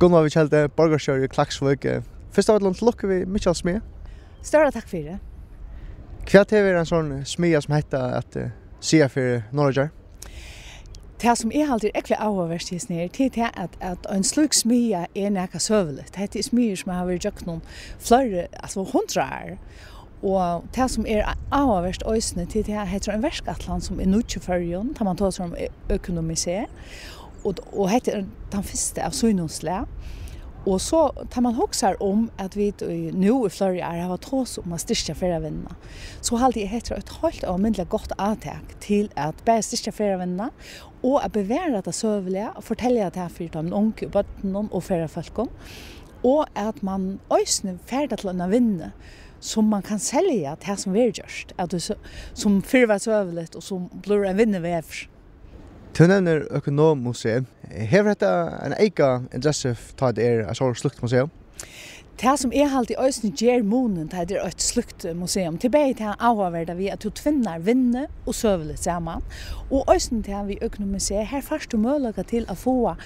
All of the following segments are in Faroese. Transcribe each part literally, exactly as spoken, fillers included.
Gunnvá Wichelde, borgarstjóri í Klaksvík. Eh, fyrst av øllum, til lukku við Mikkjals smiðju. Stóra takk fyri. Hvat hevur ein sånn smiðja sum hetta at, eh, siga fyri Norðoyggjar? Tað, sum eg haldi er ógvuliga áhugavert í hesum her, tað er tað, at, at ein slík smiðja er nakað søguligt. Hetta er smiðjur, sum hava verið gjøgnum fleiri, altso, hundrað ár. Og tað, sum er áhugavert eisini, tað er tað, at hetta er ein verkætlan, sum er nýggj í Føroyum, tá man tosar um ø-, økonomisering. Og, og hetta er tann fyrsta av sínum slag. Og so, tá man hugsar um, at vit í, nú í fleiri ár hava tosað um at styrkja ferðavinnuna, so haldi eg, hetta er eitt heilt óalmindiliga gott átak til at bæði styrkja ferðavinnuna og at bevara tað søguliga og fortelja tað fyri teimum ungu, børnunum og ferðafólkum, og at man eisini fær tað til eina vinnu, sum man kann selja, tað sum verður gjørt, at tú so, sum fyrr var søguligt og sum blívur ein vinnuvegur. Tú nevnir Økonommuseum. Hevur hetta ein eyka interessi, tá tað er eitt so slíkt museum? Tað, sum eg haldi eisini ger munin, tá tað er eitt slíkt museum, tað er bæði tað áhugaverda við, at tú tvinnar vinnu og søguligt saman, og eisini tað við Økonommuseum, her fært tú møguleika til at fáa,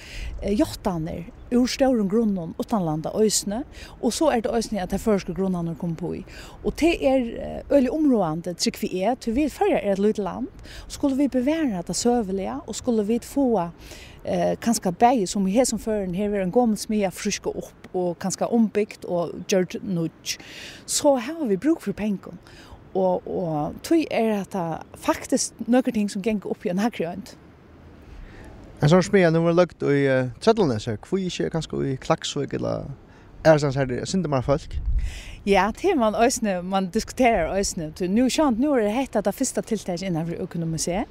eh, játtanir úr stórum grunnum uttanlanda eisini, og so er tað eisini, at tær føroysku grunnarnir koma upp í. Og tað er, eh, øgiliga umráðandi, trúgvi eg, tí vit, Føroyar er eitt lítið land, og skulu vit bevara tað søguliga, og skulu vit fáa, eh, kanska bæði, sum í hesum førum, her verður ein gomul smiðja frískað upp og kanska umbygd og gjørd nýggj, so hava vit brúk fyri pengum. Og, og tí er hetta faktiskt nøkur ting, sum ganga upp í eina hægri roynd. Ein sånn smiðja, nú verður løgd í, eh, Trøllanesi, hví ikki kanska í Klaksvík ella aðrastaðni, har tað er eitt sindur meira fólk? Ja, tað er man eisini, man diskuterar eisini. Tí nú, sjálvt nú er hetta tað fyrsta tiltakið innan fyri Økonommuseum.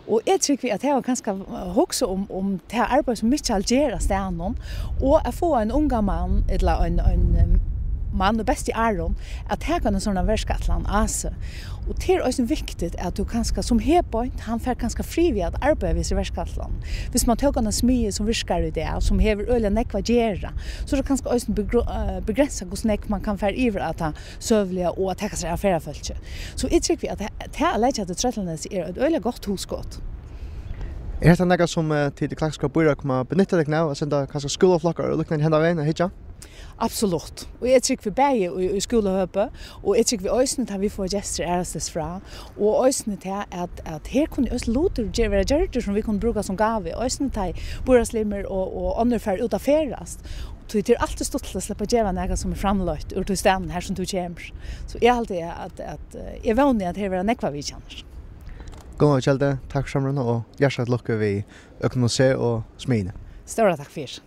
Og eg trúgvi, at tað var kanska, eh, hugsað um, um tað arbeiði, sum Mikkjal ger á staðnum, og at fáa ein ungan mann, ella ein, ein, eh, mann í bestu árum, at taka eina sånn verkætlan á seg. Og tað er eisini viktigt, at tú kanska sum herbeint, hann fær kanska frí við at arbeiða við hesi verkætlan. Viss man tók eina smiðju, sum virkar í dag, sum hevur øgiliga nógv at gera, so er tað kanska eisini begr-, eh, begrensað, hvussu nógv man kann fara yvir at tað søguliga og at taka sær av ferðafólki. So eg trúgvi, at tað, tað at leggja til Trøllanes er eitt øgiliga gott hugskot. Er hetta nakað, sum, eh, tit í Klaksvíkar býráð koma at nytta tykkum av, at senda kanska skúlaflokkar og líknandi hendan vegin at hyggja? Absolutt. Og eg trúgvi bæði í, í skúlahøpi, og eg trúgvi eisini, tá vit fáa gestir aðrastaðni frá, og eisini tað, at, at her kunnu eisini lutir ger-, verða gjørdir, sum vit kunnu brúka sum gávu, eisini tá ið býráðslimir og, og onnur fara út at ferðast. Tí tað er altíð stuttligt at sleppa at geva nakað, sum er framleitt úr tí staðnum, har sum tú kemur. So eg haldi, at, at, eh, eg vóni, at her verða nógvar vitjanir. Gunnvá Wichelde, takk fyri samrøðuna og hjartaliga til lukku við Økonommuseum og smiðjuni. Stóra takk fyri.